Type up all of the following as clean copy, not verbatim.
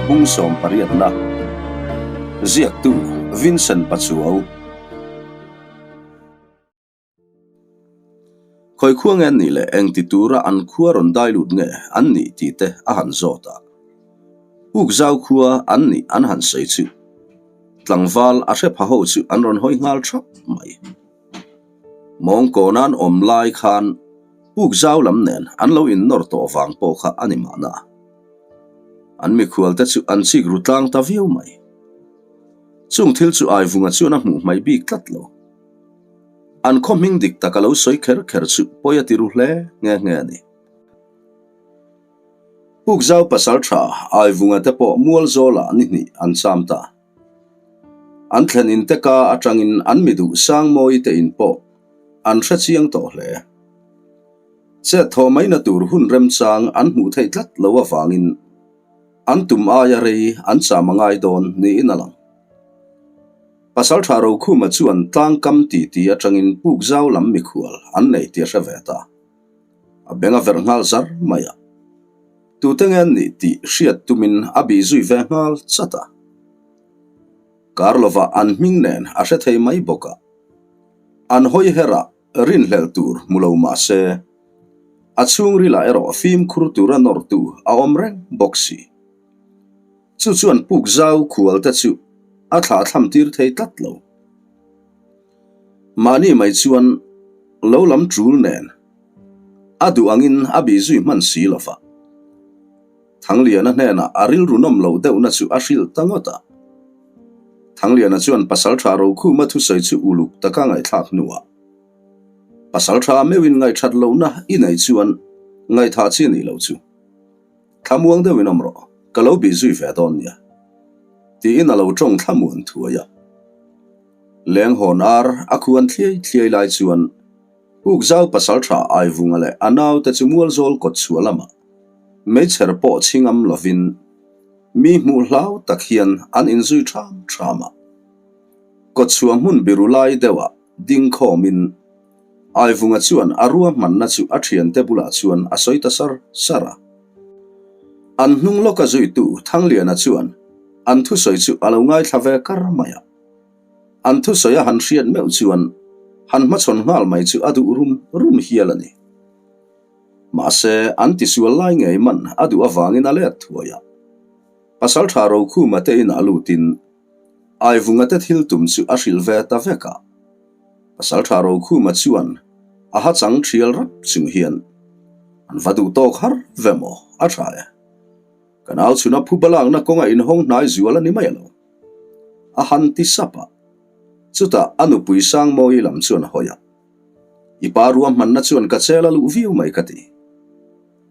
Bung sawmpariatna Ziaktu Vincent Pachuau Khawi khua nge an nih leh eng ti tura an khua rawn dai lut nge an nih tih te a han zawt a. Puk zau khua an nih an han sawi chu tlangval a hre pha ho chu an rawn hawi nghal thap mai. Mawngkawna an awm lai khan puk zau lam nen an lo innawr tawh vang pawh kha a ni mahna. An mikhual te chu an chik ru tlang ta viau mai. Chung thil chu Aivunga chuan a hmuh hmaih bik tlat lo. An khaw hming dik tak a lo sawi kher kher chu pawi a ti ru hle nghe nghe a ni. Pukzau pasal tha Aivunga te pawh Mualzawlah ni hnih an cham ta. An thlen in te ka atangin an mi duh Sangmawi te in pawh an hre chiang tawh hle. Chet thaw mai na tur hun remchang an hmuh theih tlat lo avangin an tum aia rei an cham a ngai dawn niin a lang. Pasalṭha Rokhuma chuan tlangkam titi aṭangin puk zau lam mikhual an nei tih a hre ve ta. A beng a verh nghal zar mai a. Tute nge an nih tih hriat tumin a bih zui ve nghal chat a. Kar lovah an hming nen a hre thei mai bawk a. An hawi herah rinhlelh tur hmu lo mah se, a chhungrilah erawh fimkhur tura nawrtu a awm reng bawk si. Chu chuan puk zau khual te chu a thlah thlam tir thei tlat lo. Mahni mai chuan lo lam tul nen a duh angin a bih zui hman si lo va. Thangliana hnenah a rilru nawm loh deuhna chu a hrilh ta ngawt a. Thangliana chuan Pasaltha Rokhuma thusawi chu uluk taka ngaihthlak hnuah Pasaltha meuhin ngaihthat lohna i nei chuan ngaihthah chi a nih loh chu. Thlamuang deuhin awm rawh, ka lo bih zui ve dawn nia. Tiin a lo tawng thlamuan thuai a. Leng hawn ar a khuan thliai thliai lai chuan Pukzau pasaltha Aivunga leh a naute chu Mualzawl kawt chhuah lamah meichher pawh chhingam lovin mi hmuh hlau tak hian an inzui ṭham ṭham a. Kawt chhuah hmun biru lai deuhah ding khawmin Aivunga chuan a ruahmanna chu a thiante bulah chuan a sawi ta sar sar a. An hnung lawka zuitu Thangliana chuan an thusawi chu a lo ngaithla ve kar mai a. An thusawi a han hriat meuh chuan han hmachhawn nghal mai chu a duh rum rum hial a ni. Mahse, an tisual lai ngei man a duh avangin a let thuai a. Pasaltha Rokhuma te inah lutin Aivunga te thil tum chu a hrilh ve ta vek a. Pasaltha Rokhuma chuan a ha chang thial rap chung hian, An va duh tawk har ve maw? A tha e. Ka nau chhuna phuba lakna kawnga inhawng hnai zual a ni mai alo. A han ti sap a. Chutah a nupui Sangmawi lam chuan a hawi a. I pa ruahmanna chuan ka chel a luh viau mai ka ti.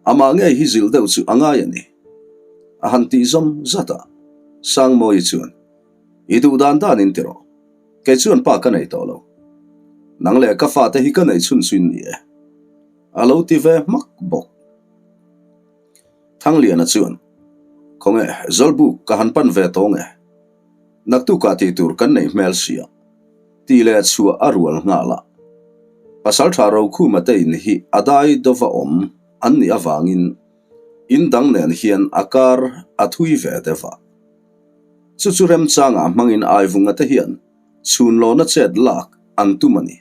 Amah ngei hi zilh deuh chu a ngai a ni. A han tih zawm zat a. Sangmawi chuan, I duh dan dan in ti rawh. Kei chuan pa ka nei tawh lo. Nang leh ka fate hi ka nei chhun chu in ni e. A lo ti ve hmak bawk. Thangliana chuan, Khawnge, Zawlbuk ka han pan ve tawng e. Naktukah tih tur kan neih hmel sia. Tih leh chhuah a rual nghal a. Pasaltha Rokhuma te in hi a dai dova awm an nih avangin in dang nen hian a kar a thui ve deuh a. Chu chu remchangah hmangin Aivunga te hian chhunlawna chet lak an tum a ni.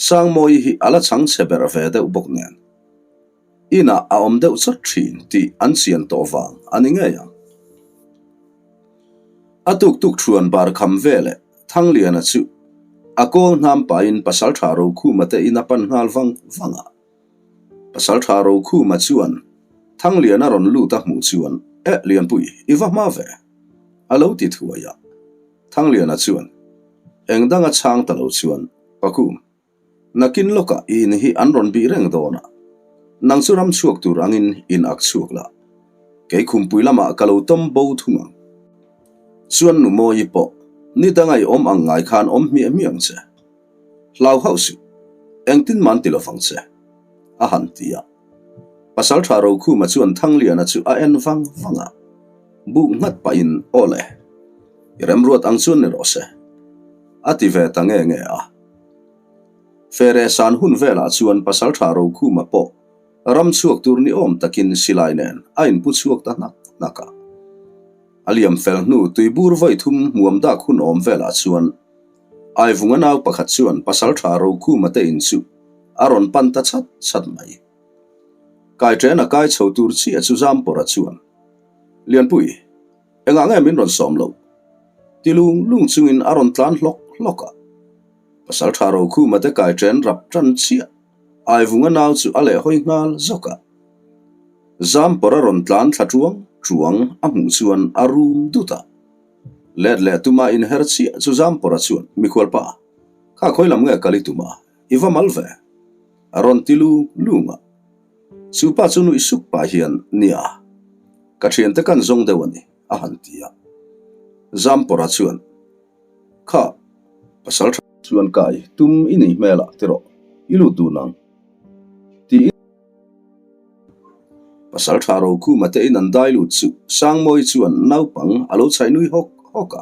Sangmawi hi a la chhang chhe ber ve deuh bawk nen inah a awm deuh chawt thin tih an chian tawh vang a ni ngei ang. A tuk tuk thuan bar kham veleh Thangliana chu a kawl hnam pahin Pasaltha Rokhuma te in a pan nghal vang vang a. Pasaltha Rokhuma chuan Thangliana rawn lut a hmuh chuan, Eh Lianpui, i va hma ve? a lo ti thuai a. Thangliana chuan, Eng danga chhang ta lo chuan, Pakum, nakin lawkah i in hi an rawn bih reng dawn a, nang chu ram chhuak tur angin in ak chhuak la, kei khumpui lamah ka lo tawm bo thung ang. Chuan nu Mawii pawh ni danga i awm ang ngai khan awm hmiah hmiah ang che. Hlau hauh suh, engtin man ti lovang che, a han ti a. Pasaltha Rokhuma chuan Thangliana chu a en vang vang a, buk nghat pahin, Aw le, i remruat ang chuan ni rawh se, a ti ve ta nge nge a. Fere san hun velah chuan Pasaltha Rokhuma pawh ram chhuak tur ni awm takin silai nen a inpu chhuak ta hnak hnak a. A liam fel hnu tuibur vawi thum hmuam dak hun awm velah chuan Aivunga nau pakhat chuan Pasaltha Rokhuma te in chu a rawn pan ta chat chat mai. Kaiṭen a kai chho tur chiah chu Zampawra chuan, Lianpui, engah nge min rawn sawm loh? Ti lung lung chungin a rawn tlan hlawk hlawk a. Pasaltha Rokhuma te kaiṭen rap ṭan chiah Aivunga nau chu a lehhawi nghal zawk a. Zampawra rawn tlan thla ṭuang ṭuang a hmuh chuan a rum dut a. Let leh tuma inher chiah chu Zampawra chuan, Mikhualpa, kha khawi lam nge kal i tum a, i va mal ve? A rawn ti lung lung a. Chu pa chu nuih suk pah hian, Nia, ka thiante kan zawng deuh a ni, a han ti a. Zampawra chuan, Kha, pasal tha. Chuan kai tum i nei hmel ah tirawh, i lut dun ang, tiin pasal tha Rokhuma te in an dai lut chu Sangmawi chuan naupang a lo chhaih nui hawk hawk a.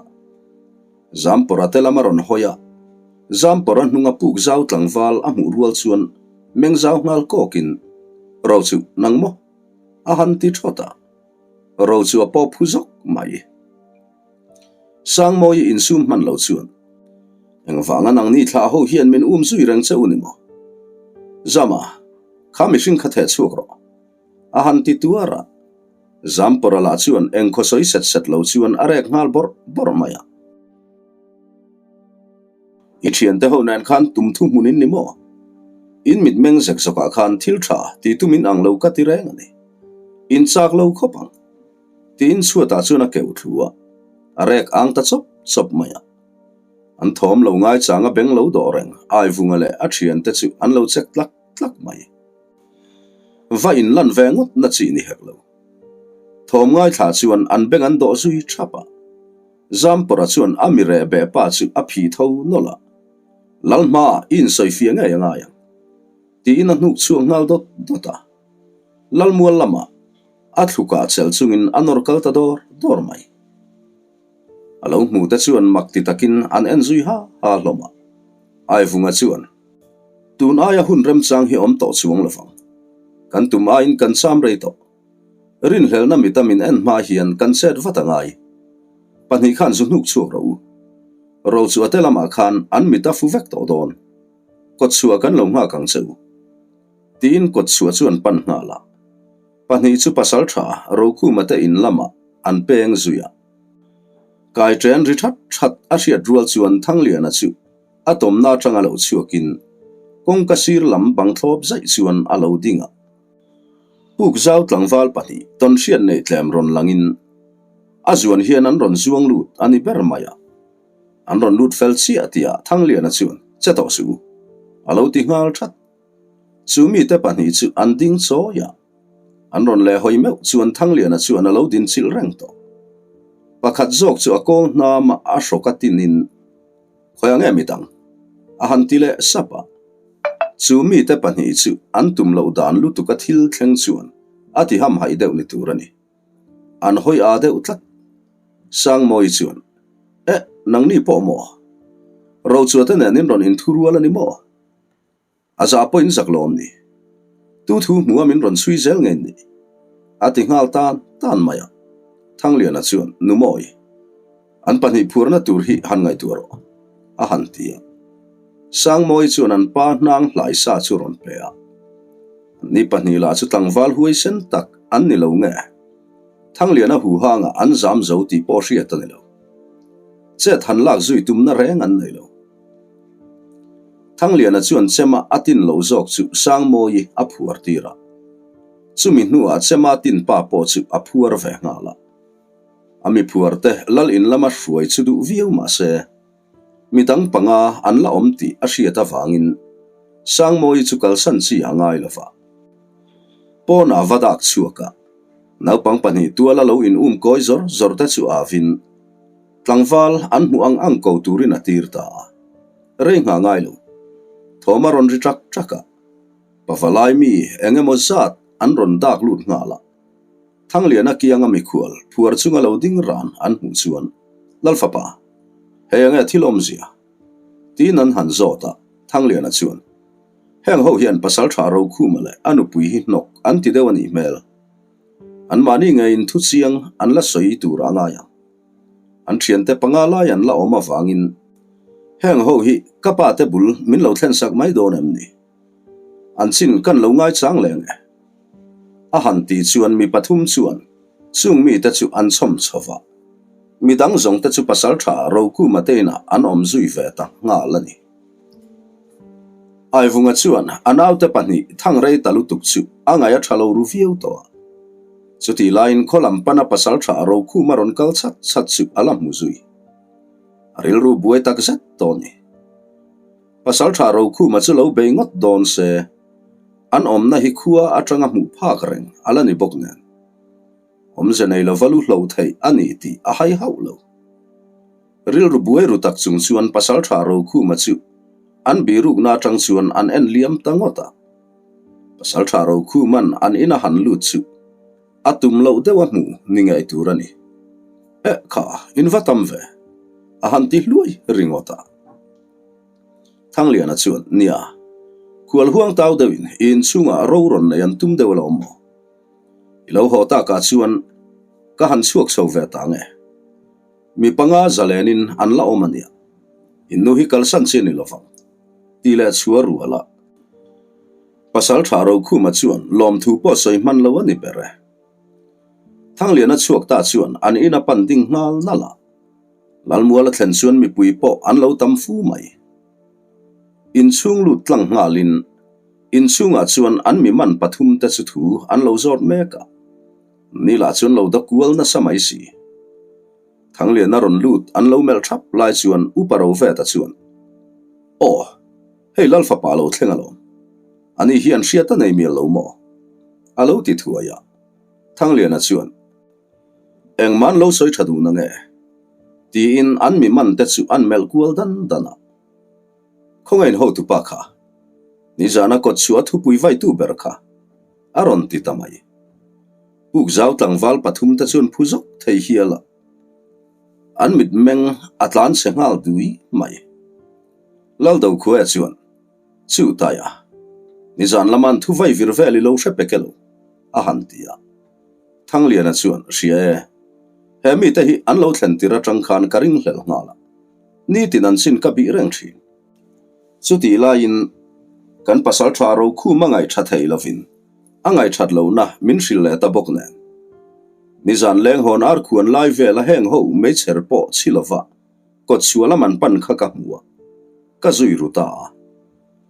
Zampawra te lam a rawn hawi a, Zampawra hnunga puk zau tlangval a hmuh rual chuan meng zau nghal kawkin, Ro chu nang maw? a han ti thawt a, Ro chu a pawp hu zawk mai. Sangmawi insum hman lo chuan, Engvanga nangni thlah ho hian min um zui reng che u ni maw? Zama, kha mihring kha theh chhuak rawh. A han ti tuar a. Zampawra lah chuan engkhaw sawi set set lo chuan a rek nghal bawrh bawrh mai a. I thiante ho nen khan tum thu hmun in ni maw? In mitmeng zek zawkah khan thil tha ti tum in ang lo ka ti reng a ni. In chak lo khawp ang. Tiin chhuatah chuan a keuh thlu a, a rek ang ta chawp chawp mai a. An thawm lo ngaichang a beng lo dawh reng, Aivunga leh a thiante chu an lo chek tlak tlak mai. Va in lan ve ngawt na chi ni hek lo. Thawm ngaithla chuan an beng an dawh zui thap a. Zampawra chuan a mi reh beh pa chu a phih tho nawlh a. Lalhma, i insawifiah ngei a ngai ang. Tiin a hnuk chhuak nghal dawt dawt a. Lalmual lamah a thlukah chelh chungin a nawr kal ta dawr dawr mai. A lo hmu te chuan mak ti takin an en zui ha ha hlawm a. Aivunga chuan, Tun aia hun remchang hi awm tawh chuang lovang. Kan tum aiin kan cham rei tawh. Rinhlelhna mita min en hma hian kan chet vat a ngai. Pahnih khan zu hnuk chhuak rawh u. Ro chu a te lamah khan an mit a fu vek tawh dawn. Kawtchhuah kan lo nghak ang che u. Tiin kawtchhuah chu an pan nghal a. Pahnih chu pasal tha Rokhuma te in lamah an peng zui a. Kai ṭen ri that that a hriat rual chuan Thangliana chu a tawmna atanga lo chhuakin kawngka sir lam bang thlawp zaih chuan a lo ding a. Puk zau tlangval pahnih tawnhriat neih tlem rawn langin a zuan hian an rawn zuang lut a ni ber mai a. An rawn lut fel chiah tihah Thangliana chuan che tawh suh u a lo ti nghal that. Chu mite pahnih chu an ding chawi a, an rawn leh hawi meuh chuan Thangliana chuan a lo din chilh reng tawh. Pakhat zawk chu a kawl hnam a, a hrawk a tinin, Khawi ang em i dang? a han ti leh sap a. Chu mite pahnih chu an tum loh dan lutuk a thil thleng chuan a ti hamhaih deuh ni tur a ni. An hawi aa deuh tlat. Sangmawi chuan, Eh, nangni pawh maw? Rochuate nen in rawn inthurual a ni maw? A zah pawh in zak lawm ni. Tu thu hmu a min rawn chhui zel nge ni? A ti nghal tan tan mai a. Thangliana chuan, Nu Mawi, an pahnih phurna tur hi han ngaihtuah rawh, a han ti a. Sangmawi chuan an pa hnang hlai sa chu rawn pe a. Ni pahnih lah chu tlangval huaisen tak an ni lo nge? Thangliana huhangah an zam zo tih pawh hriat a ni lo. Chet han lak zui tumna reng an nei lo. Thangliana chuan Chema a tin lo zawk chu Sangmawi a phuar tir a. Chumi hnuah Chema tin pa pawh chu a phuar ve nghal a. A mi phuar te lal in lama hruai chu duh viau mah se, mi dang panga an la awm tih a hriat avangin Sangmawi chu kalsan chi a ngai lo va. Pawnah va dak chhuak a, naupang pahnih tuala lo in um kawi zawr zawr te chu avin, Tlangval an hmuh ang ang ko turin a tir ta a, rei nghah ngai lo. Thawm a rawn ri ṭak ṭak a, pavalai mi eng emaw zat an rawn dak lut nghal a. Thangliana kianga mikhual phuar chunga lo ding ran an hmuh chuan, Lalfapa, hei enge thil awmzia? tiin an han zawt a, Thangliana chuan, Heng ho hian Pasalṭha Rokhuma leh a nupui hi hnawk an ti deuh a nih hmel. Anmahni ngeiin thuchiang an la sawi tur a ngai ang. An thiante panga lai an la awm avangin heng ho hi ka pa te bul min lo thlen sak mai dawn em ni? An chin kan lo ngaichang leng e. A han ti chuan mi pathum chuan chung mite chu an chhawm chho va. Mi dang zawng te chu pasal tha Rokuma te inah an awm zui ve ta nghal a ni. Aivunga chuan a naute pahnih thang rei ta lutuk chu a ngaih a tha lo ru viau tawh a. Chutih laiin khaw lam pana pasal tha Rokhuma rawn kal chhat chhat chu a la hmu zui. A rilru buai tak zet tawh a ni. Pasal tha Rokhuma chu lo bei ngawt dawn se, an awmna hi khua atanga hmuh phak reng a la ni bawk nen. Awmze nei lova lu hlo theih a ni tih a hai hauh lo. Rilru buai ru tak chung chuan Pasaltha Rokhuma chu an birukna atang chuan an en liam ta ngawt a. Pasaltha Rokhuman an ina han lut chu a tum loh deuh a hmu ni ngei tur a ni. Eh kha, in va tam ve, a han ti hluai ringawt a. Thangliana chuan, Nia, khual huang tau deuhin i inchhungah ro rawn nei an tum deuh alawm maw? I lo haw takah chuan ka han chhuak chho ve ta nge? Mi panga zalenin an la awm a nia, in nu hi kalsan chi a ni lovang, tih leh chhuah rual a. Pasal tha Rokhuma chuan lawmthu pawh sawi hman lo a ni ber e. Thangliana chhuak ta chuan an in a pan ding nghal nalh a. Lalmual a thlen chuan mipui pawh an lo tam fu mai. Inchhung lut tlang nghalin inchhungah chuan an mi man pathum te chu thu an lo zawt mek a. Ni lah chuan lo da kual nasa mai si. Thangliana rawn lut an lo melh thap lai chuan Upa Roveta chuan, Aw, hei Lal fapa lo thleng alawm. Ani hian hriat a nei mial lo maw? A lo ti thuai a. Thangliana chuan, Engmah an lo sawi tha duh nange? Tiin an mi man te chu an melh kual dan dan a. Khawngain hotupa kha, nizana kawt chhuah thupui vaitu ber kha, a rawn ti ta mai. Pukzau tlangval pathum te chuan phu zawk thei hial a, an mitmeng a tlan chhe nghal dui mai. Laldo khuaia chuan, Chu Taia, nizan lama an thu vai vir vel i lo hre pek elo? a han ti a. Thangliana chuan, Hria e, he mite hi an lo thlen tir atang khan ka ringhlel nghal a, nitin an chin ka bih reng thin. Chutih laiin kan pasal tha Rokhum a ngaih tha thei lovin a ngaih that lohna min hrilh leh ta bawk nen. Nizan leng hawn ar khuan lai vela heng ho meichher pawh chhi lova kawt chhuah lam an pan kha ka hmu a, ka zui ru ta a.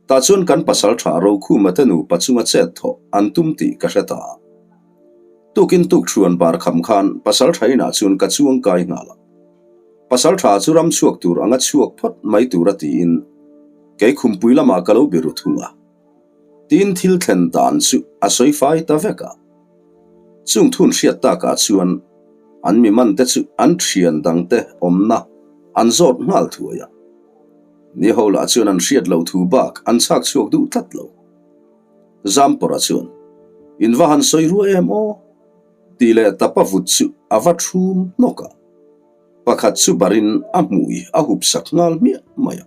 Tah chuan kan pasal tha Rokhuma te nupa chunga chet thawh an tum tih ka hre ta a. Tukin tuk thuan bar kham khan pasal tha inah chuan ka chuang kai nghal a. Pasal tha chu ram chhuak tur anga chhuak phawt mai tura tiin kei khumpui lamah ka lo be ru thung a. Tiin thil thlen dan chu a sawi fai ta vek a. Chung thun hriat takah chuan an mi man te chu an thian dangte awmna an zawt nghal thuai a. Ni ho lah chuan an hriat loh thu bak an chhak chhuak duh tlat lo. Zampawrha chuan, In va han sawi rua em aw? tih leh tapa vut chu a va thum hnawk a. Pakhat chu barin a hmui a hup sak nghal hmiah mai a.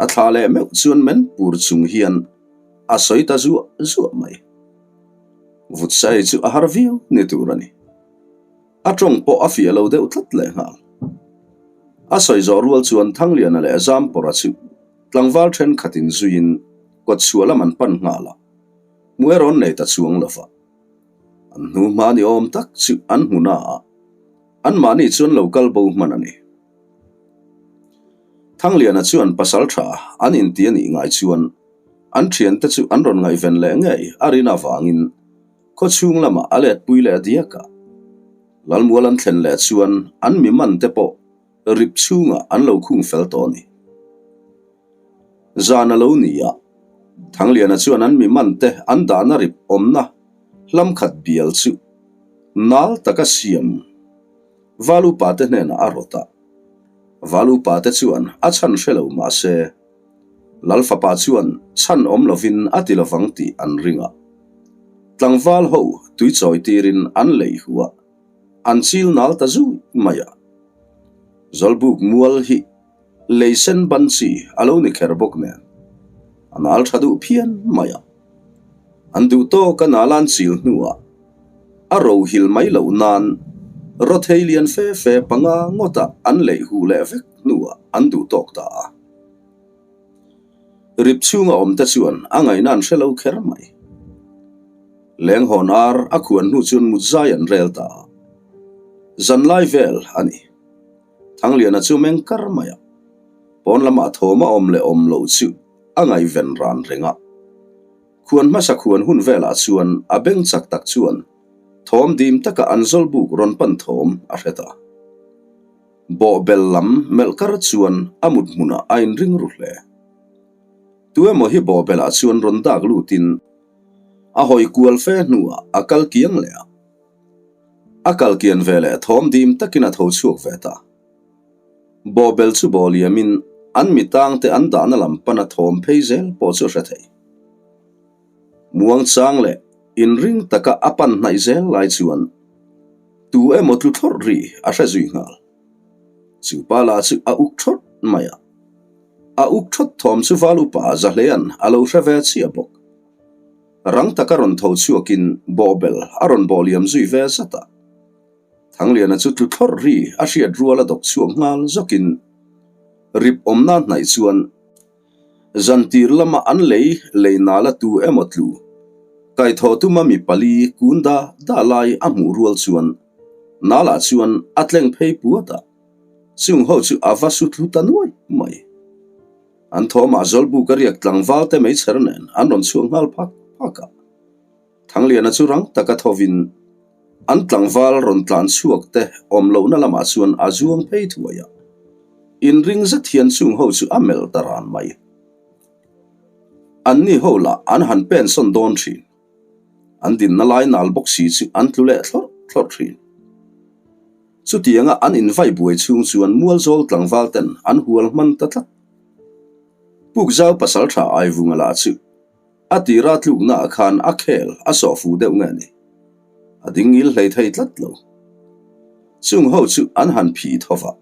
A thla leh meuh chuan men pur chung hian a sawi ta zuah zuah mai. Vut sai chu a har viau ni tur a ni. A tawng pawh a fiah lo deuh tlat leh nghal. A sawi zawh rual chuan Thangliana leh Zampawrha chu tlangval thenkhatin zuiin kawt chhuah lam an pan nghal a, hmu erawh an nei ta chuang lo va. An hnu hma ni awm tak chu an hmu na a, anmahni chuan lo kal bo hman a ni. Thangliana chuan pasal tha an inti a nih ngai chuan an thiante chu an rawn ngaihven leh ngei a rin avangin Khaw chhung lamah a let pui leh diak a, Lalmual an thlen leh chuan an mi man te pawh rip chhungah an lo khung fel tawh a ni. Zan a lo ni a, Thangliana chuan an mi man te an dahna rip awmna hlam khat bial chu nal taka siam Val upa te hnenah a rawt a. Val upa te chuan a chhan hre lo mahse, Lal fapa chuan chhan awm lovin a ti lovang tih an ring a. Tlangval ho tui chawi tirin an lei hu a, an chil nal ta zui mai a. Zawlbuk mual hi lei sen ban chi a lo ni kher bawk nen, a nal tha duh phian mai a. An duh tawk a nal an chil hnuah a ro hil mai loh nan Rawthei lian fe fe panga ngawta an leih huh leh vek hnuah an duh tawk ta a. Rip chhunga awmte chuan a ngaihna an hre lo kher mai. Lenghawn ar a khuan hnu chuan mut zai an rel ta a. Zanlai vel a ni. Thangliana chu meng kar mai a. Pawn lamah thawm a awm leh awm loh chu a ngaihven ran reng a. Khuan hmasa khuan hun velah chuan a beng chak tak chuan thawm dim taka an zawlbuk rawn pan thawm a hre ta. Bawhbel lam melh kar chuan a mut hmunah a inring ru hle. Tu emaw hi bawhbelah chuan rawn dak lutin a hawi kual fe hnuah a kal kiang leh a. A kal kian ve leh thawm dim takin a tho chhuak ve ta. Bawhbel chu bawh liamin an mi tangte an dahna lam pana thawm phei zel pawh chu a hre thei. Muangchang leh inring taka a pan hnaih zel lai chuan tu emaw tlu thlawrh ri a hre zui nghal. Chu pa lah chu a uk thawt mai a. A uk thawt thawm chu val upa Zahlea'n a lo hre ve chiah bawk. Rang taka rawn tho chhuakin bawhbel a rawn bawh liam zui ve zat a. Thangliana chu tlu thlawrh ri a hriat rual a dawk chhuak nghal zawkin rip awmna hnaih chuan zantir lama an lei lei nala tu emaw tlu kaithaw tuma mi pali kun da da lai a hmuh rual chuan nalah chuan a tleng phei puat a, chung ho chu a va su tlu ta nuai mai. An thawmah Zawlbuk a riak tlangval te meichher nen an rawn chhuak nghal phak phak a. Thangliana chu rang taka thovin an tlangval rawn tlan chhuak te awm lohna lamah chuan a zuang phei thuai a. Inring zet hian chung ho chu a melh ta ran mai. Anni ho lah an han pen sawn dawn thin. An dinna lai nal bawk si chu an tlu leh thlawrh thlawrh thin. Chutianga an invai buai chhung chuan Mualzawl tlangval ten an hual hman ta tlat. Pukzau pasaltha Aivunga lah chu A tira tluknaah khan a khel a sawh fu deuh nge ni? A ding ngil hlei thei tlat lo. Chung ho chu an han phih tho va.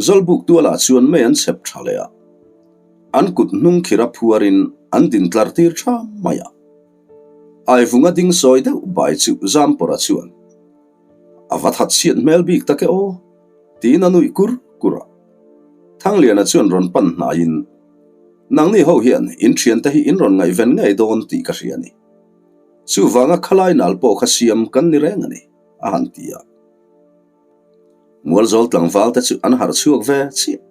Zawlbuk tualah chuan mei an chhep tha leh a. An kut hnung khira phuarin an din tlar tir tha mai a. Aivunga ding sawi deuh bai chu Zampawra chuan, A va that chhiat hmel bik tak e aw, tiin a nuih kur kur a. Thangliana chuan rawn pan hnaiin, Nangni ho hian in thiante hi in rawn ngaihven ngei dawn tih ka hria a ni. Chuvanga khalai nal pawh kha siam kan ni reng a ni, a han ti a. Mualzawl tlangval te chu an harh chhuak ve chiah.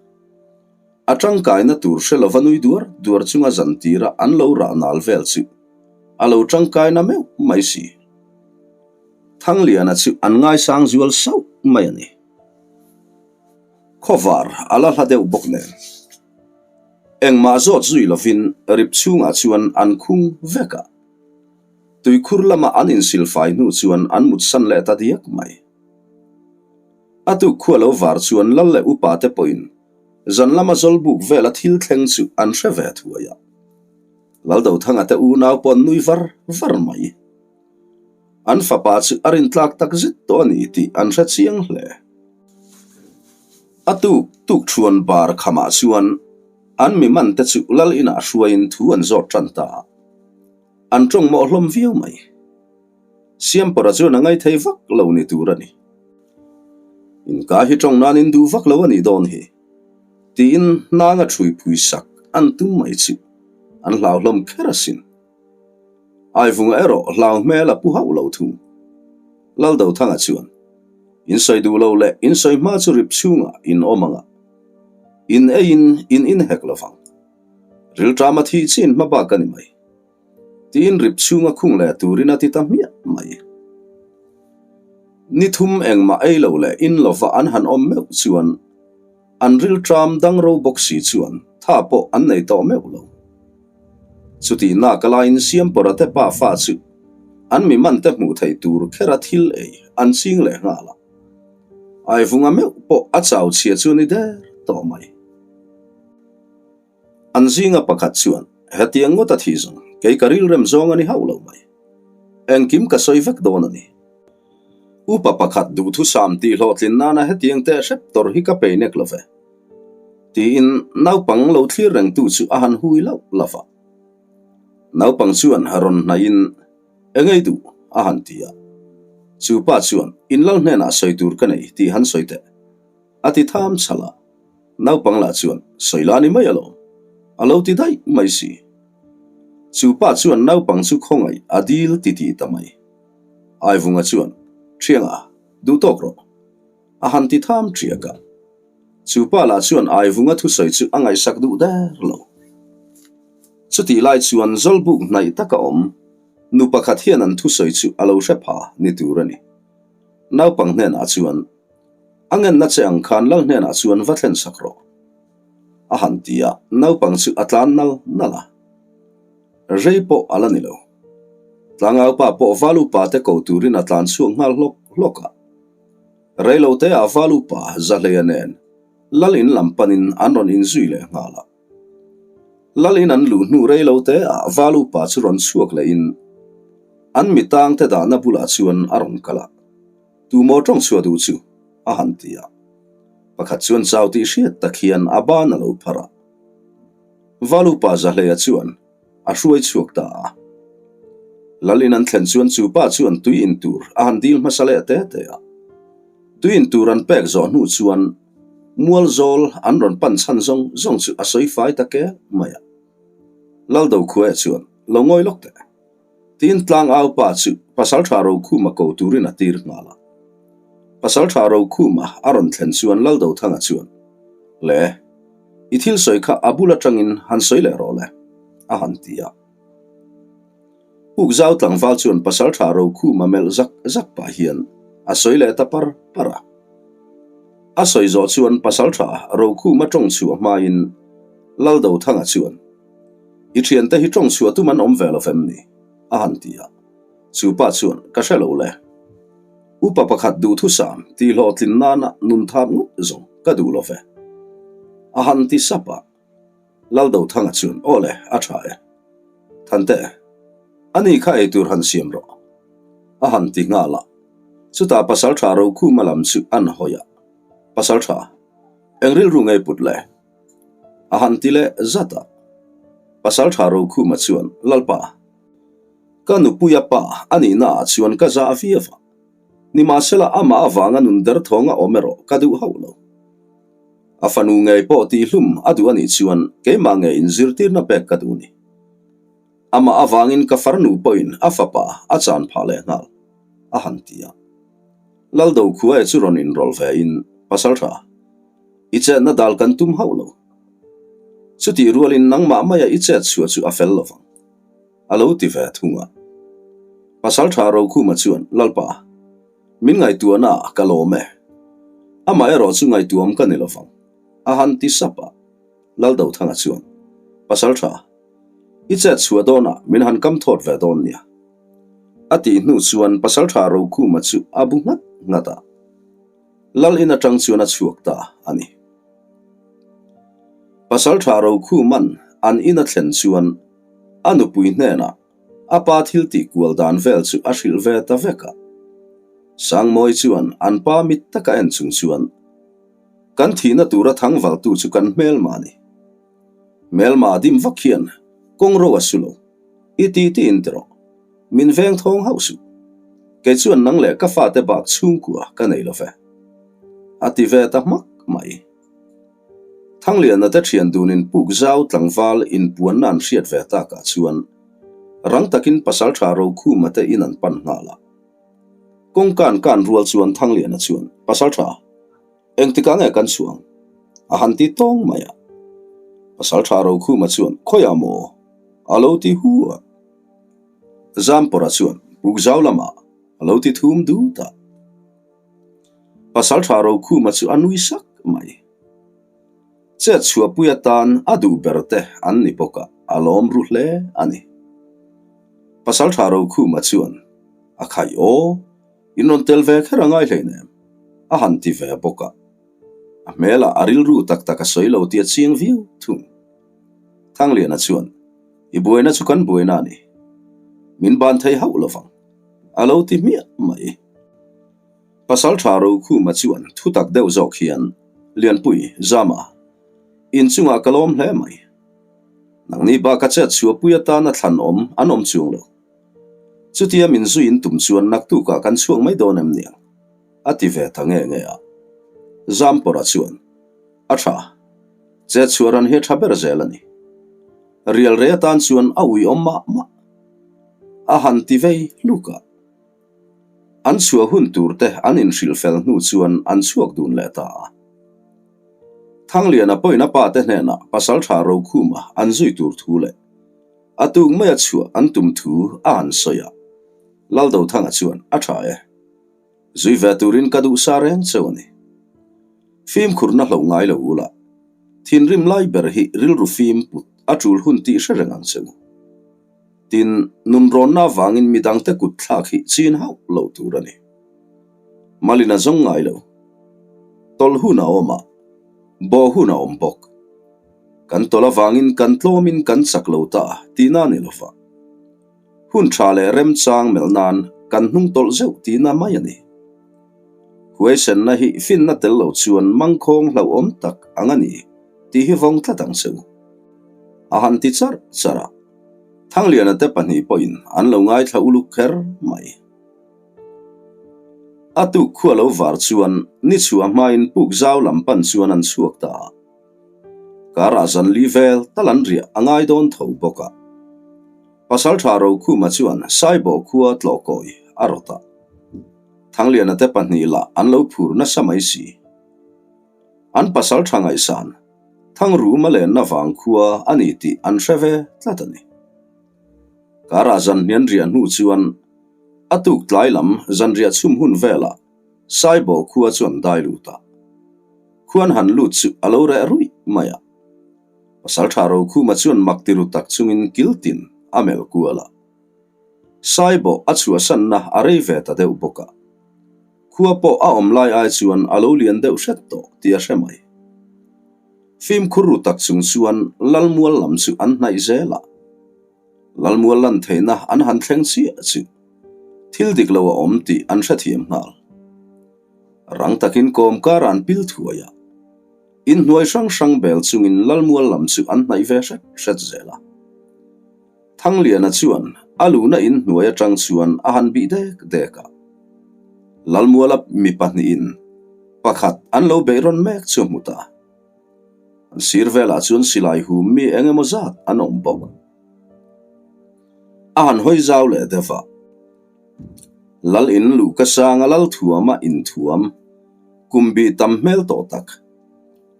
A tangkaina tur hre lova nui duar duar chunga zan tira an lo rah nal vel chu a lo tangkaina meuh mai si. Thangliana chu an ngaisang zual sauh mai a ni. Khawvar a la hla deuh bawk nen. Engmah zawt zui lovin rip chhungah chuan an khung vek a. Tuikhur lama an insilfai hnu chuan an mutsan leh ta diak mai. A tuk khua lo var chuan lal leh upa te pawhin zan lama zawlbuk vela thil thleng chu an hre ve thuai a. Laldothanga te unau pawh an nui var var mai. An fapa chu a rintlak tak zet tawh a ni tih an hre chiang hle. A tuk tuk thuan bar khamah chuan an mi man te chu lal inah hruaiin thu an zawt tan ta a. An tawng mawh hlawm viau mai. Siampawra chuan a ngaithei vak lo ni tur a ni. Inka hi tawng nan in duh vak lo a nih dawn hi tiin hnanga thui phui sak an tum mai chu an hlauhlawm kher asin. Aivunga erawh hlau hmel a pu hauh lo thung. Laldothanga chuan, In sawi duh lo leh in sawi hma chu rip chhungah in awm ang a, in eiin in inhek lo vang. Rilṭama thih chin hma bak a ni mai. Tiin rip chhunga khung leh turin a ti ta hmiah mai. Ni thum engmah ei lo leh in lova an han awm meuh chuan an rilṭam dang ro bawk si chuan tha pawh an nei tawh meuh lo. Chutih nak laiin Siampawra te pa fa chu an mi man te hmuh theih tur khera thil ei an ching leh nghal a. Aivunga meuh pawh a chau chhia chu ni der tawh mai. An zinga pakhat chuan, Hetiang ngawt a thi zawng, kei ka rilrem zawng a ni hauh lo mai. Engkim ka sawi vek dawn a ni. Upa pakhat duhthusam tih hlawhtlin nana hetiang teh hrep tawr hi ka pei nek lo ve. Tiin naupang lo thlir rengtu chu a han hui lauh lauh a. Naupang chuan rawn hnaihin, Engei duh? a han ti a. Chu pa chuan, In lal hnenah sawi tur ka nei tih han sawi teh. A ti tham chhalh a. Naupang lah chuan, Sawi la ni mai alawm. A lo ti daih mai si. Chu pa chuan naupang chu khawngaih a dil ti ti ta mai. Aivunga chuan, Thianga, duh tawk rawh. A han ti tham ṭiak a. Chu pa lah chuan Aivunga thusawi chu a ngaihsak duh der lo. Chutih lai chuan Zawlbuk hnaih taka awm nu pakhat hian an thusawi chu a lo hre pha ni tur a ni. Naupang hnenah chuan, A ngenna che ang khan lal hnenah chuan va thlen sak rawh. A han ti a, naupang chu a tlan nal nal a. Rei pawh a la ni lo. Tlangaupa pawh Valupa te ko turin a tlan chhuak nghal hlawk hlawk a. Reilote ah Valupa Zahleia nen Lal in lam panin an rawn inzui leh nghal a. Lal in an luh hnu reilote ah Valupa chu rawn chhuak leh in an mitang te dahna bulah chuan a rawn kal a. Tumaw tawng chhuah duh chu? a han ti a. Pakhat chuan chau tih hriat tak hian a ban a lo phar a. Valupa Zahleia chuan a hruai chhuak ta a. Lalin an thlen chuan chu pa chuan tui in tur a han dil hmasa leh te te a. Tui in tur an pek zawh hnu chuan mual zawl an rawn pan chhan zawng zawng chu a sawi fai ta kel mai a. Laldo khuaia chuan lo ngawi lawk teh. Tiin tlang au pa chu Pasaltha Rokhuma ko turin a tir nghal a. Pasaltha Rokhuma a rawn thlen chuan Laldothanga chuan, Le, i thil sawi kha a bul atangin han sawi leh rawh le, a han ti a. Pukzau tlangval chuan Pasaltha Rokhuma melh zak zak pah hian a sawi leh ta par par a. A sawi zawh chuan Pasaltha Rokhuma tawng chhuah hmain Laldothanga chuan, I thiante hi tawng chhuah tum an awm ve lo vem ni? a han ti a. Chu pa chuan, Ka hre lo le. Upa pakhat duhthusam tih hlawhtlin nana nun thap ngawt zawng ka duh lo ve. A han ti sap a. Laldothanga chuan, Aw le, a tha e. Thante, ani kha eitur han siam rawh. A han ti nghal a. Chutah Pasaltha Rokhuma lam chu an hawi a. Pasaltha, eng rilru ngei put le? A han ti leh zat a. Pasaltha Rokhuma chuan, Lalpa, ka nupuia pa a nihna ah chuan ka zah viau a. Nimahsela amah avanga nun derthawnga awm erawh ka duh hauh lo. A fanu ngei pawh tihhlum a duh a nih chuan keimah ngei inzirtirna pek ka duh ni. Amah avangin ka farnu pawhin a fapa a chan phah leh nghal, a han ti a. Laldo khuae chu rawn inrawlh ve in, Pasaltha, I chetna dal kan tum hauh lo. Chutih rualin nangmah maia i chet chhuah chu a fel lo vang, a lo ti ve thung a. Pasaltha Rokhuma chuan, Lalpa, min ngaihtuahna ah ka lawm e. Amah erawh chu ngaihtuam ka ni lo vang, a han ti sap a. Laldothanga chuan, Pasaltha, i chet chhuah dawnah min han kam thawt ve dawn nia. A tih hnu chuan Pasaltha Rokhuma chu a bu nghat nghat a. Lal in atang chuan a chhuak ta a ni. Pasaltha Rokhuman an in a thlen chuan a nupui hnenah a pa thil tih kual dan vel chu a hrilh ve ta vek a. Sangmawi chuan an pa mit taka en chung chuan, Kan thihna tura thangvaltu chu kan hmelma a ni. Hmelma dim vak hian kawng ro a su lo. I ti ti in ti rawh. Min veng thawng hauh suh. Kei chuan nang leh ka fate bak chhungkua ka nei lo ve. A ti ve ta hmak mai. Thangliana te thian dunin puk zau tlangval inpuanna an hriat ve takah chuan rang takin Pasaltha Rokhuma te in an pan nghal a. Kawngka an kan rual chuan Thangliana chuan, Pasaltha, Engtikah nge kan chhuang? A han ti tawng mai a. Pasaltha Rokhuma chuan, Khawiah maw? A lo ti hu a. Zampawra chuan, Pukzau lamah a lo ti thum dut a. Pasaltha Rokhuma chu a nui sak mai. Chet chhuahpui atan a duh ber te an ni bawk a, a lawm ru hle a ni. Pasaltha Rokhuma chuan, A khaih aw! In rawn tel ve kher a ngai hleinem, a han ti ve bawk a. A hmelah a rilru tak tak a sawi lo tih a chiang viau thung. Thangliana chuan, I buaina chu kan buaina a ni. Min ban thei hauh lo vang, a lo ti hmiah mai. Pasaltha Rokhuma chuan thu tak deuh zawk hian, Lianpui, Zama, inchungah ka lawm hle mai. Nangni bak a chet chhuahpui atana thlan awm an awm chuang lo. Chutia min zui in tum chuan naktukah kan chhuak mai dawn em niang? a ti ve ta nge nge a. Zampawrha chuan, A tha. Chet chhuah ran hi a tha ber zel a ni. Rial rei atan chuan a uiawm mah mah. A han ti vei hluk a. An chhuah hun tur te an inhrilh fel hnu chuan an chhuak dun leh ta a. Thangliana pawhin a pa te hnenah Pasaltha Rokhuma an zui tur thu leh a tuk maia chhuah an tum thu a han sawi a. Laldothanga chuan a tha e. Zui ve turin ka duh sa reng cheu a ni. Fimkhurna hloh ngai lo ula, thinrim lai ber hi rilru fim put a tul hun tih hre reng ang che u. Tin, nunrawnna avangin midangte kut thlak hi chin hauh lo tur a ni. Malin a zawng ngai lo. Tawlh hun a awm a, bawh hun a awm bawk. Kan tawlh avangin kan tlawmin kan chak lo ta tihna a ni lo va. Hun tha leh remchang melh nan kan hnung tawlh zeuh tihna mai a ni. Huaisenna hi finna tel lo chuan mangkhawng hlauhawm tak ang a ni tih hi vawng tlat ang che u. A han ti charh charh a, Thangliana te pahnih pawhin an lo ngaithla uluk kher mai. A tuk khua lo var chuan ni chhuah hmain puk zau lam pan chuan an chhuak ta a. Karah zan li vel tal an riah a ngai dawn tho bawk a. Pasaltha Rokhuma chuan Saibawh khua tlawhkawi a rawt a. Thangliana te pahnih lah an lo phur nasa mai si. An pasaltha ngaihsan Thangrum a lenna vang khua a ni tih an hre ve tlat a ni. Karah zan hnian riah hnu chuan a tuk tlai lam zanriah chhum hun velah Saibawh khua chu an dai lut a. Khuan han lut chu a lo reh ruih mai a. Pasaltha Rokhuma chuan mak ti ru tak chungin kiltin a melh kual a. Saibawh a chhuahsanna a rei ve ta deuh bawk a. Khua pawh a awm lai ai chuan a lo lian deuh hret tawh tih a hre mai. Fimkhur ru tak chung chuan Lalmual lam chu an hnaih zel a. Lalmual lan theihna an han thleng chiah chu thil dik lo a awm tih an hrethiam nghal. Rang takin kawmkar an pil thuai a, inhnuai hrang hrang bel chungin Lalmual lam chu an hnaih ve hret hret zel a. Thangliana chuan a luhna inhnuai atang chuan a han bih dek dek a. Lalmuala mi pahnihin pakhat an lo beih rawn mek chu a hmu ta. An sir velah chuan silai hum mi eng emaw zat an awm bawk. A han hawi zau leh deuh a. Lal in luh ka sanga lal thuama inthuam, kum bih tam hmel tawh tak.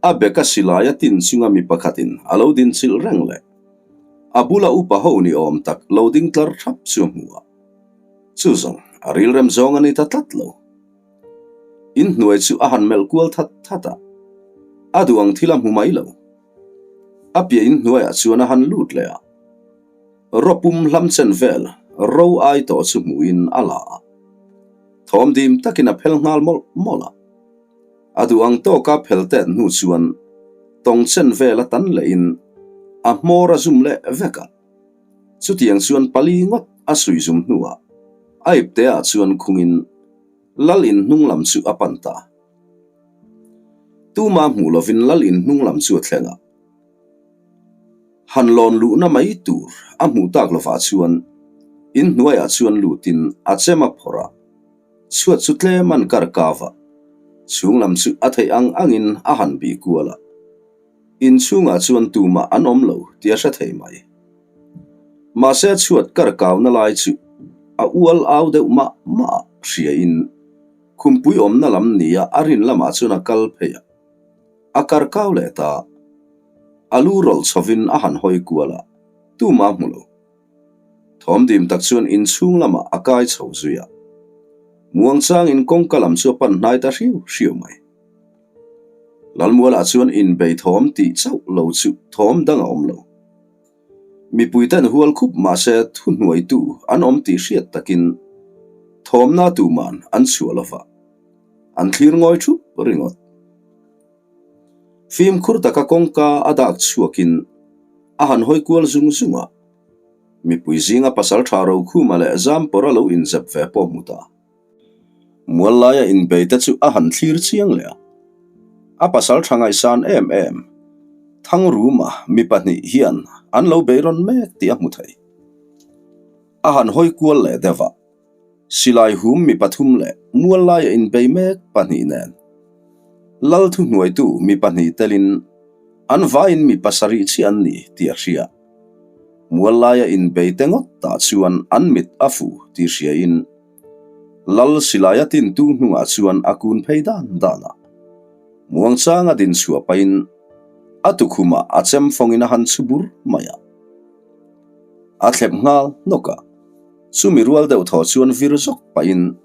A beka silai a tin chunga mi pakhatin a lo din chilh reng leh a bula upa ho ni awm tak lo ding tlar thap chu a hmu a. Chu zawng a rilrem zawng a ni ta tlat lo. Inhnuai chu a han melh kual that that a, a duh ang thil a hmu mai lo. A piah inhnuaiah chuan a han lut leh a, rawpum hlam chen vel ro ai tawh chu hmuhin a la a, thawm dim takin a phel nghal mawlh mawlh a. A duh ang tawka phel tet hnu chuan tawng chen vel a tan lehin a hmawr a zum leh vek a. Chutiang chuan pali ngawt a suih zum hnuah a ipteah chuan khungin Lal in hnung lam chu a pan ta. Tuma hmuh lovin Lal in hnung lam chu a thleng a. Han lawn luhna mai tur a hmuh tak lovah chuan in hnuaiah chuan lutin a chem a phawrh a, chhuat chu tlem an kar kau a, chhung lam chu a theih ang angin a han bih kual a. Inchhungah chuan tumah an awm lo tih a hre thei mai. Mahse a chhuat kar kauna lai chu a ual au deuh mah mah a hriain khumpui awmna lam nia a rin lamah chuan a kal phei a. A kar kau leh ta. A lu rawlh chhovin a han hawi kual a, tumah a hmu lo. Thawm dim tak chuan inchhung lamah a kai chho zui a. Muangchangin kawngka lam chu a pan hnai ta hriau hriau mai. Lalmualah chuan inbei thawm tih chauh lo chu thawm dang a awm lo. Mipui ten hual khup mahse thuhnuaitu an awm tih hriat takin thawmna tuman an chhuah lo va, an thlir ngawi thup ringawt. Fimkhur taka kawngka a dak chhuakin a han hawi kual zung zung a, mipui zinga pasaltha Rokhuma leh Zampawra lo inzep ve pawh hmu ta. Mual laia inbei te chu a han thlir chiang leh a. A pasal tha ngaihsan em em, Thangruma mi pahnih hian an lo bei rawn mek tih a hmu thei. A han hawi kual leh deuh a, silai hum mi pathum leh mual laia inbei mek pahnih nen Lal thuhnuaitu mi pahnih telin an vaiin mi pasarih chiah an ni tih a hria. Mual laia inbei te ngawt tah chuan an mit a fu tih hriain Lal silaia tintu hnungah chuan a kun phei dan dan a. Muangchanga din chhuah pahin a tukhumah a chem fawngin a han chhu bur mai a. A thlep nghal hnawk a, chumi rual deuh thaw chuan vir zawk pahin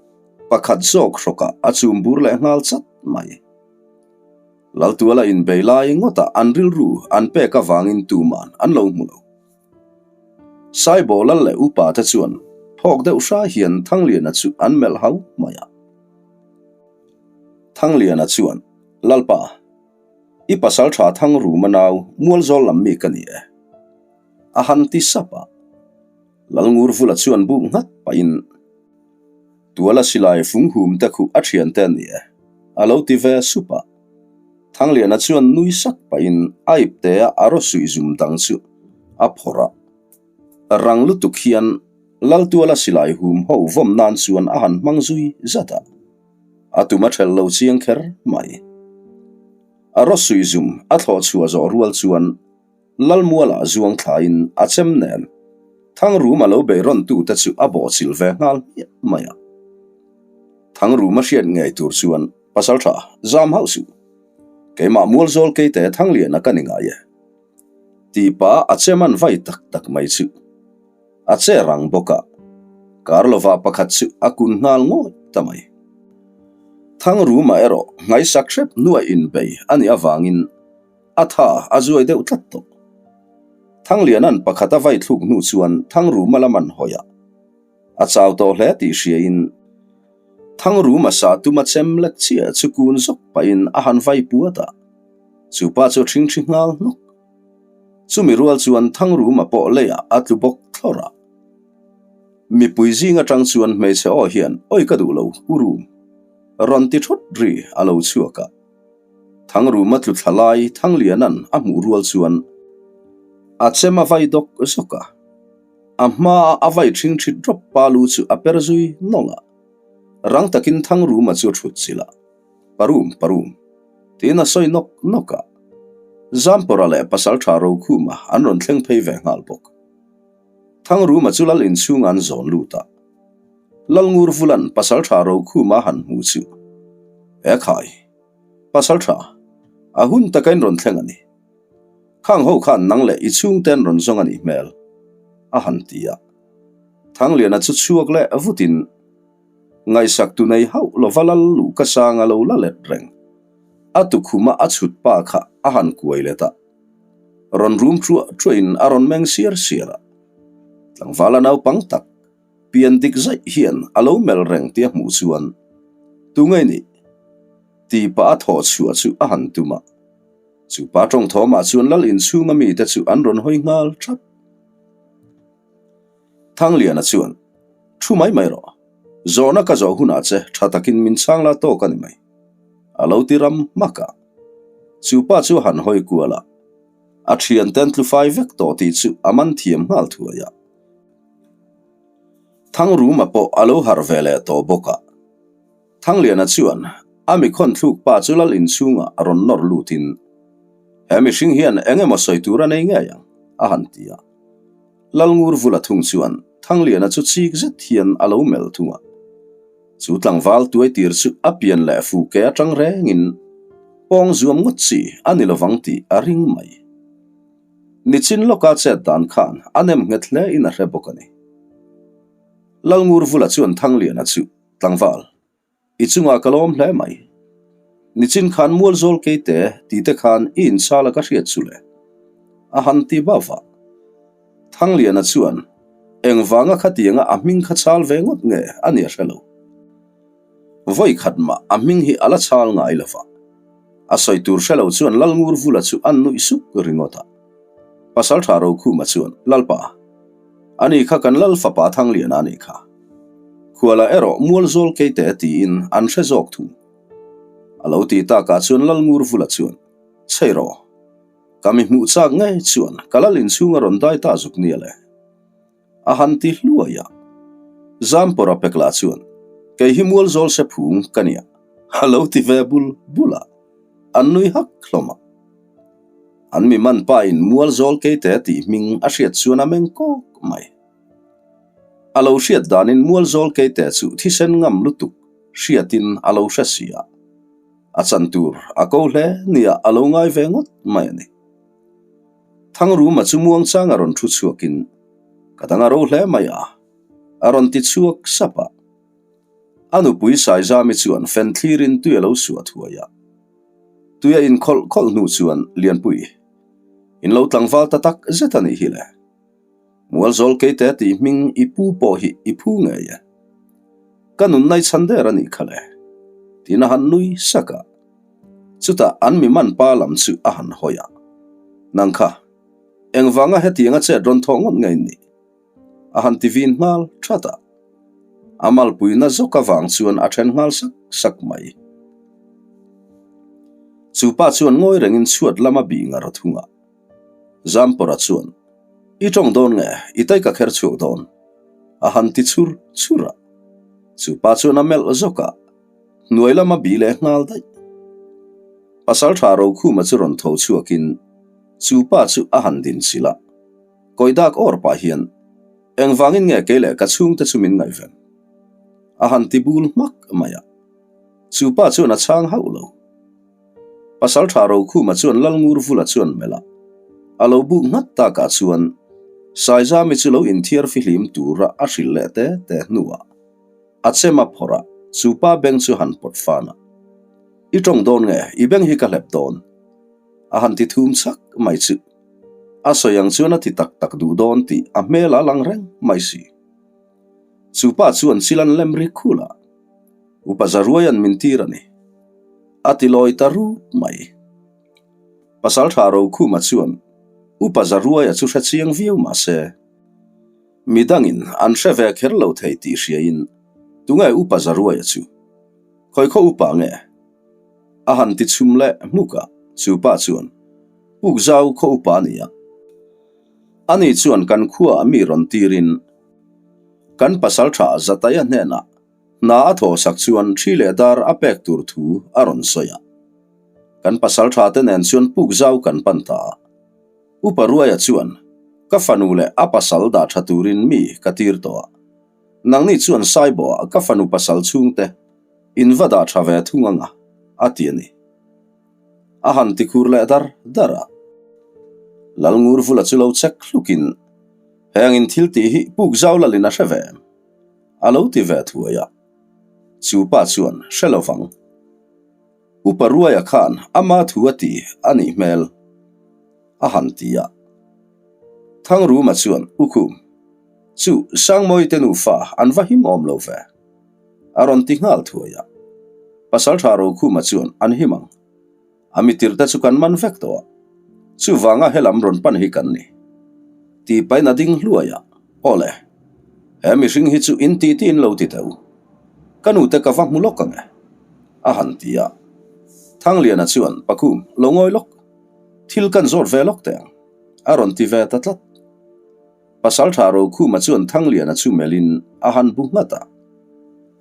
pakhat zawk hrawkah a chum bur leh nghal chat mai. Laltuala inbei lai ngawtah an rilru an pek avangin tuman an lo hmu lo. Saibaw lal leh upa te chuan phawk deuh hra hian Thangliana chu an melh hau mai a. Thangliana chuan, Lalpa, i pasal tha Thangruma nau Mualzawl lam mi ka ni e. A han ti sap a. Lalngurvula chuan buk nghat pahin, Tuala silai fung hum te khuh a thian te a ni e, a lo ti ve sup a. Thangliana chuan nui sak pahin a iptea a rawsuih zum dang chu a phawrh a. Rang lutuk hian Laltuala silai hum ho vawm nan chuan a han hmang zui zat a. A tum a ṭhelh lo chiang kher mai. A rawsuih zum a thlawh chhuah zawh rual chuan Lalmuala zuang thlain a chem nen Thangruma lo bei rawn tute chu a bawhchilh ve nghal hmiah mai a. Thangruma hriat ngei tur chuan Pasalṭha zam hauh suh. Keimah Mualzawl keite Thangliana ka ni ngai e. Tih pah a chem an vai tak tak mai chu a che rang bawk a, kar lovah pakhat chu a kun nghal ngawih ta mai. Thangruma erawh nghaisak hrep hnuai inbei a nih avangin A tha a zuai deuh tlat tawh. Thangliana'n pakhat a vai thluk hnu chuan Thangruma lam an hawi a. A chau tawh hle tih hriain Thangruma sah tuma chem lek chiah chu kun zawk pahin a han vai puat a. Chu pa chu a ṭhingṭhi nghal hnawk. Chumi rual chuan Thangruma pawh leiah a tlu bawk thlawrh a. Mipui zing aṭang chuan hmeichhe aw hian Awi ka duh lo, u Rum. Rawn ti thawt ri a lo chhuak a. Thangruma tlu thla lai Thangliana'n a hmuh rual chuan a chem a vai dawk zawk a, a hmaa a vai ṭhing ṭhit rawp pa lu chu a per zui nawlh a. Rang takin Thangruma chu a ṭhut chilh a, Parum, parum, tiin a sawi nawk nawk a. Zampawra leh Pasalṭha Rokhuma an rawn thleng phei ve nghal bawk. Thangruma chu lal inchhungah an zawn lut a. Lalngurvula'n Pasalṭha Rokhuma han hmu chu, E khai, Pasalṭha, a hun taka in rawn thleng a ni. Khang ho khan nang leh i chhungte an rawn zawng a nih hmel, a han ti a. Thangliana chu chhuak leh vutin, Ngaihsak tu nei hauh lova lal luh ka sang a lo la let reng. A tukhuma a chhut pa kha a han kuai let a. Rawn rum ṭuah ṭuahin a rawn meng siar siar a. Tlangvala naupang tak. Pian dik zaih hian a lo melh reng tih a hmuh chuan, Tu ngei nih? Tih pah a thawh chhuah chu a han tum a. Chu pa tawng thawmah chuan lal inchhunga mite chu an rawn hawi nghal thap. Thangliana chuan, Thu mai mai rawh. Zawhna ka zawh hunah che tha takin min chhang la tawk a ni mai. A lo ti ram hmak a. Chu pa chu a han hawi kual a. A thianten tlufai vek tawh tih chu a man thiam nghal thuai a. Thangruma pawh a lo harh ve leh tawh bawk a. Thangliana chuan a mi khawnthluk pa chu lal inchhungah a rawn nawr lutin, He mihring hian eng emaw sawi tur a nei ngei ang, a han ti a. Lalngurvula thung chuan Thangliana chu chik zet hian a lo melh thung a. Chu tlangval tuaitir chu a pian leh fu ke atang rengin pawng zuam ngawt chi a ni lovang tih a ring mai. Nichin lawka chet dan khan a nem nghet hle in a hre bawk a ni. Lalngurvula chuan Thangliana chu, Tlangval, i chungah ka lawm hle mai. Nichin khan Mualzawl keite tite khan i inchal a ka hriat chu le. A han ti bauh a. Thangliana chuan, Engvanga khatianga a hming kha chal ve ngawt nge a ni a hre lo. Vawi khat mah a hming hi a la chal ngai lo va. A sawi tur hre lo chuan Lalngurvula chu an nuih suk ringawt a. Pasalṭha Rokhuma chuan, Lalpa, ani kha kan Lal fapa Thangliana a nih kha. Khuala erawh Mualzawl keite tiin an hre zawk thung. A lo ti takah chuan Lalngurvula chuan, Chhei rawh, ka mi hmuh chak ngei chuan ka Lal inchhung a rawn dai ta zuk nia le. A han ti hluai a. Zampawra pek lah chuan, Kei hi mualzawl se phung ka nia, a lo ti ve bul bul a, an nui hak hlawm a. An mi man pa in mualzawl keite tih hming a hriat chuan a meng kawk mai. A lo hriat danin mualzawl keite chu thisen ngam lutuk hriatin a lo hre si a, a chan tur a ko hle nia a lo ngai ve ngawt mai a ni. Thangruma chu muangchang a rawn thu chhuakin, Ka dang a ro hle mai a, a rawn ti chhuak sap a. A nupui Saizami chuan fen thlirin tui a lo suah thuai a. Tui a inkhawlh khawlh hnu chuan Lianpui, In lo tlangval ta tak zet a nih hi le. Mualzawl keite tih hming i pu pawh hi i phu ngei e. Ka nunna i chhan der a nih kha le, tiin a han nui sak a. Chutah an mi man pa lam chu a han hawi a, Nang kha, engvanga hetianga chet rawn thawh ngawt ngei nih? A han ti vin nghal that a. A malpuina zawk avang chuan a then nghal sak sak mai. Chu pa chuan ngawi rengin chhuat lama bih ngar thung a. Zampawra chuan, I tawng dawn nge, i tai ka kher chhuak dawn? A han ti chhur chhur a. Chu pa chuan a melh zawk a. Hnuai lama bih leh nghal daih. Pasaltha Rokhuma chu rawn tho chhuakin chu pa chu a han din chilh a. Kawidak awr pah hian, Engvangin nge kei leh ka chhungte chu min ngaihven? A han ti bul hmak mai a. Chu pa chuan a chhang hauh lo. Pasaltha Rokhuma chuan Lalngurvula chuan melh a, a lo buk nghat takah chuan Saizami chu lo inthiar fihlim tura a hrilh leh te te hnuah, A chem a phawrh a, chu pa beng chu han pawt fan a. I tawng dawn nge, i beng hi ka hlep dawn. A han ti thum chak mai chu. A sawi ang chuan a ti tak tak duh dawn tih a hmel a lang reng mai si. Chu pa chuan chil an lem ri khul a, Upa Zaruaia'n min tir a ni. A ti lawi ta rup mai. Pasaltha Rokhuma chuan Upa Zaruaia chu hre chiang viau mah se, Mi dangin an hre ve kher lo thei tih hriain tunge upa Zaruaia chu? Khawi khaw upa nge? A han ti chhum leh hmuk a, chu pa chuan, Puk zau khaw upa a ni a. Ani chuan kan khuaah mi rawn tirin kan pasal tha Zataia hnenah hna a thawhsak chuan thi leh dar a pek tur thu a rawn sawi a. Kan pasal tha te nen chuan puk zau kan pan ta a. Upa Ruaia chuan, Ka fanu leh a pasal dah tha turin mi ka tir tawh a. Nangni chuan Saibaw-ah ka fanu pasal chhungte in va dah tha ve thung ang a, a ti a ni. A han ti khur leh dar dar a. Lalngurvula chu lo chek hlukin, Heng in thil tih hi puk zau lalin a hre ve em? A lo ti ve thuai a. Chu pa chuan, Hre lo vang. Upa Ruaia khan ama thu a ti a nih hmel a han ti a. Thangruma chuan U Khum chu Sangmawi te nufa an va him awm lo ve a rawn ti nghal thuai a. Pasaltha Rokhuma chuan an him ang. A mitirte chu kan man vek tawh a, chuvanga helam rawn pan hi kan ni. Tih pahin a ding hluai a, Aw le, he mihring hi chu in ti tiin lo ti teh u. Ka nute ka va hmu lawk ang e, a han ti a. Thangliana chuan, Pakhum, lo ngawi lawk. Thil kan zawt ve lawk teh ang, a rawn ti ve ta tlat. Pasaltha Rokhuma chuan Thangliana chu melhin a han bu nghat a.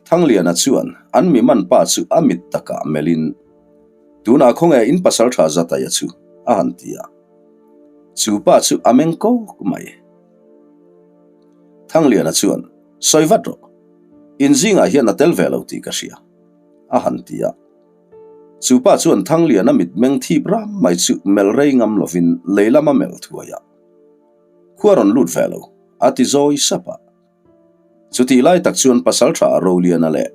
Thangliana chuan an mi man pa chu a mit takah melhin, Tunah khawnge in pasaltha Zataia chu? a han ti a. Chu pa chu a meng kawk mai. Thangliana chuan, Sawi vat rawh. In zingah hian a tel ve lo tih ka hria, a han ti a. Chu pa chuan Thangliana mitmeng thip ram mai chu melh rei ngam lovin lei lama melh thuai a. Khua rawn lut ve lo, a ti zawi sap a. Chutih lai tak chuan Pasaltha Roliana leh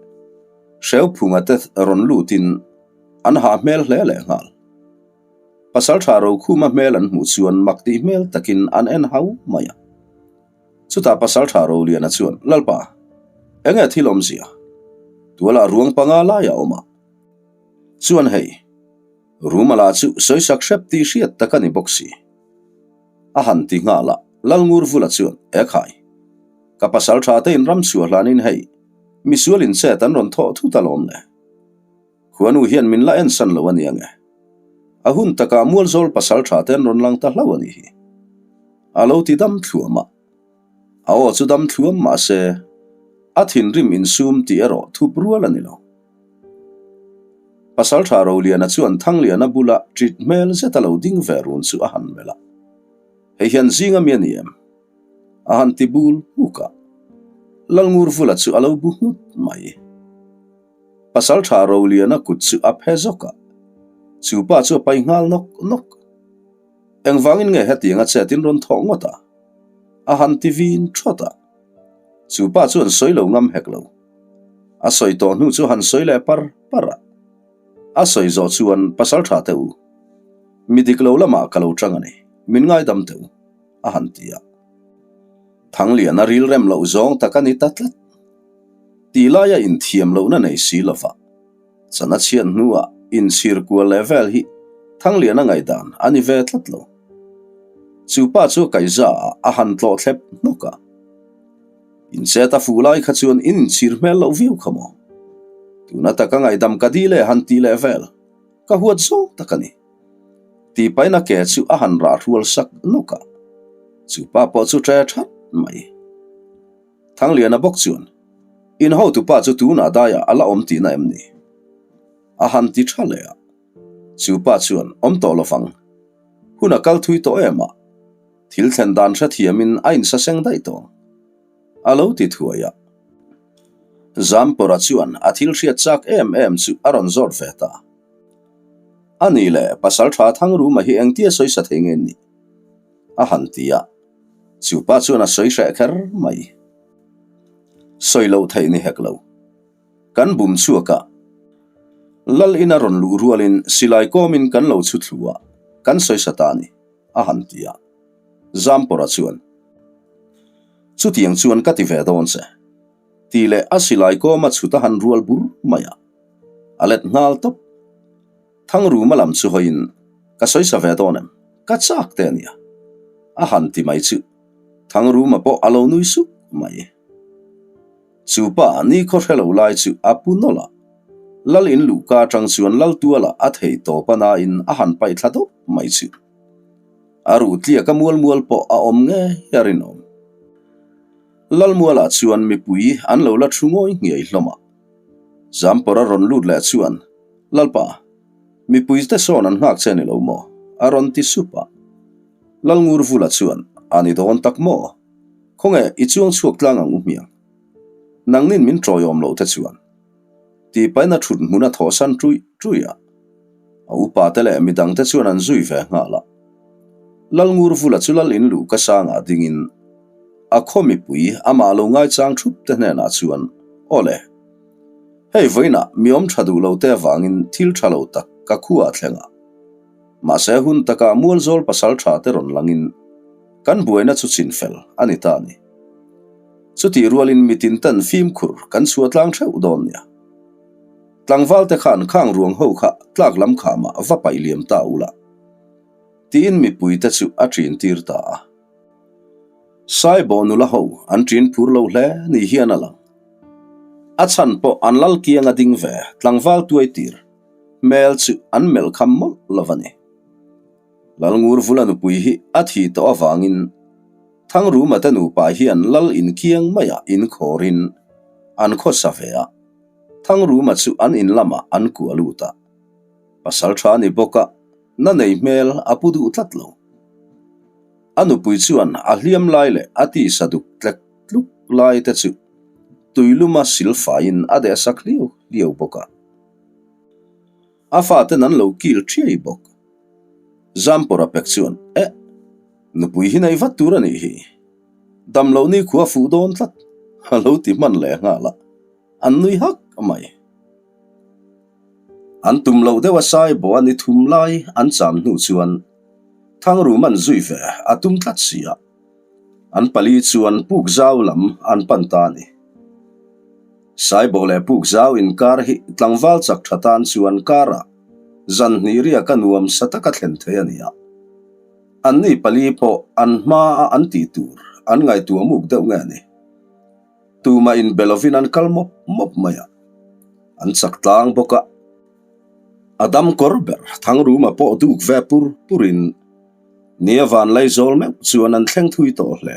Hreuphunga te rawn lutin an hah hmel hle leh nghal. Pasaltha Rokhuma hmel an hmuh chuan mak tih hmel takin an en hau mai a. Chutah Pasaltha Roliana chuan, Lalpa, enge thil awmzia? Tualah ruang panga lai a awm a. Chuan hei, Rumala chu sawisak hrep tih hriat tak a ni bawk si. A han ti nghal a, Lalngurvula chuan, Ekhai, ka pasal tha te in ram chhuah hlanin hei, misual in chet an rawn thawh thut alawm le. Khuanu hian min la ensan lo a ni ange. A hun takah Mualzawl pasal tha te an rawn lang ta hlauh a nih hi. A lo ti dam thluam a. A aw chu dam thluam mah se, A thinrim insum tih erawh thup rual a ni lo. Pasalṭha Roliana chuan Thangliana bula ṭit hmel zet a lo ding ve run chu a han melh a. Hei hian zing a mi a ni em? A han ti bul hmuk a. Lalngurvula chu a lo bu nghut mai. Pasalṭha Roliana kut chu a phe zawk a, chu pa chu a pai nghal nawk nawk. Engvangin nge hetiang a chet in rawn thawh ngawt a? A han ti vin thawt a. Chu pa chuan sawi lo ngam hek lo. A sawi tawh hnu chu han sawi leh par par a. A sawi zawh chuan Pasalṭha teh u, mi dik lo lamah ka lo chang a ni, min ngaidam teh u, a han ti a. Thangliana rilrem loh zawng tak a ni ta tlat. Tih laia inthiam lohna nei si lova chan a chhiat hnuah inchhir kual leh vel hi Thangliana ngaihdan a ni ve tlat lo. Chu pa chu kaihza ah a han tlawh thlep hnawk a. Inchet a fuh lai kha chuan in inchhir hmel loh viau kha maw? Tuna taka ngaihdam ka dil e han tih leh vel ka huat zawng tak a ni. Tih pahin a ke chu a han rah hrual sak nawk a. Chu pa pawh chu ṭe that mai. Thangliana bawk chuan, In hotupa chu tunah daiah a la awm tihna em ni? A han ti tha leh a. Chu pa chuan, Awm tawh lovang. Hun a kal thui tawh em a? Thil thlen dan hrethiamin a insaseng daih tawh ang. A lo ti thuai a. Zampawra chuan a thil hriat chak em em chu a rawn zawt ve ta. A ni le, Pasaltha Thangruma hi engtia sawisa thei nge ni? A han ti a. Chu pa chuan a sawi hreh kher mai. Sawi loh theih ni hek lo. Kan bum chhuak a. Lal in a rawn luh rualin silai kawmin kan lo chhu thlu a, kan sawi sa ta a ni, a han ti a. Zampawra chuan, Chutiang chuan ka ti ve dawn che, tih leh a silai kawma chhut a han rual bur mai a. A let nghal tawp. Thangruma lam chu hawiin, Ka sawi sa ve dawn em? Ka chak te a nia. A han ti mai chu. Thangruma pawh a lo nui sup mai. Chu pa ni khaw hre lo lai chu a pu nawlh a. Lal in luhka atang chuan lal tualah a thei tawp a nain a han paih thla dawp mai chu. A ruh tliak a mual mual pawh a awm ngei a rinawm. Lal mualah chuan mipui an lo la thu ngawi nghiai hlawm a. Zampawr a rawn lut leh chuan, Lalpa, mipui te sawn an nghak che ni lo maw? a rawn ti sup a. Lalngurvula chuan, A ni dawn tak maw? Khawnge i chuang chhuak tlang ang u hmiang? Nangnin min tawiawm loh te chuan. Tih pahin a thut hmun a thawhsan ṭuih ṭuih a. A upa te leh midang te chuan an zui ve nghal a. Lalngurvula chu lal in luh ka sangah dingin a khaw mipui amah lo ngaichang thup te hnenah chuan, Aw le, hei vawiinah mi awm tha duh lo te avangin thil tha lo tak ka khuaah thleng a. Mahse hun takah Mualzawl pasal tha te rawn langin kan buaina chu chinfel a ni ta a ni. Chutih rualin mitin tan fimkhur kan chhuah tlang theuh dawn nia. Tlangval te khan khang ruang ho kha tlak lam khamah va paih liam ta ula tiin mipui te chu a ṭin tir ta a. Saibawh nula ho an ṭin phur lo hle ni hian a lang. A chhan pawh an lal kiang a ding ve tlangval tuai tir hmel chu an melh kham mawlh lo a ni. Lalngurvula nupui hi a thi tawh avangin Thangruma te nupa hian lal in kiang maiah in khawrin an khawsa ve a, Thangruma chu an in lamah an kuah lut a. Pasal tha ni bawk a, na nei hmel a pu duh tlat lo. A nupui chuan a hliam lai leh a tisa duk tlek tluk lai te chu tuiluma silfaiin a dehsak hliau hliau bawk a. A faten an lo kil ṭhiai bawk. Zampawra pek chuan, Eh! Nupui hi nei vat tur a nih hi. Dam loh ni khua fuh dawn tlat, a lo ti hman leh nghal a, an nui hak mai. An tum loh deuh a sai bawh a ni thum lai an cham hnu chuan Thangrum an zui ve a tum tlat si a, an pali chuan puk zau lam an pan ta a ni. Saibawh leh puk zau inkar hi tlangval chak tha tan chuan karah zan hnih riak a nuam sa taka thlen thei a ni a. Anni pali pawh an hmaa an tih tur an ngaihtuah muk deuh nge ni? Tumah inbe lovin an kal mawp mawp mai a, an chak tlang bawk a. A dam kawr ber Thangruma pawh duk ve pur purin nia van laizawl meuh chuan an thleng thui tawh hle.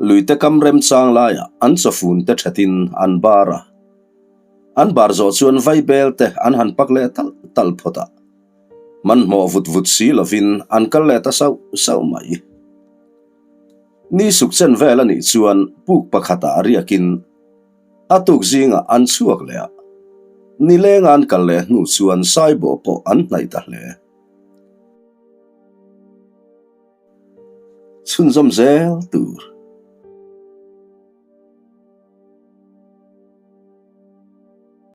Luite kam remchang laiah an chawfun te thatin an bar a. An bar zawh chuan vaibel te an han pak leh talh talh phawt a. Hmanhmawh vut vut si lovin an kal leh ta sauh sauh mai. Ni suk chen vel a nih chuan puk pakhatah riakin a tuk zingah an chhuak leh a. Nilenga an kal leh hnu chuan Saibawh pawh an hnaih ta hle. Chhunzawm zel tur.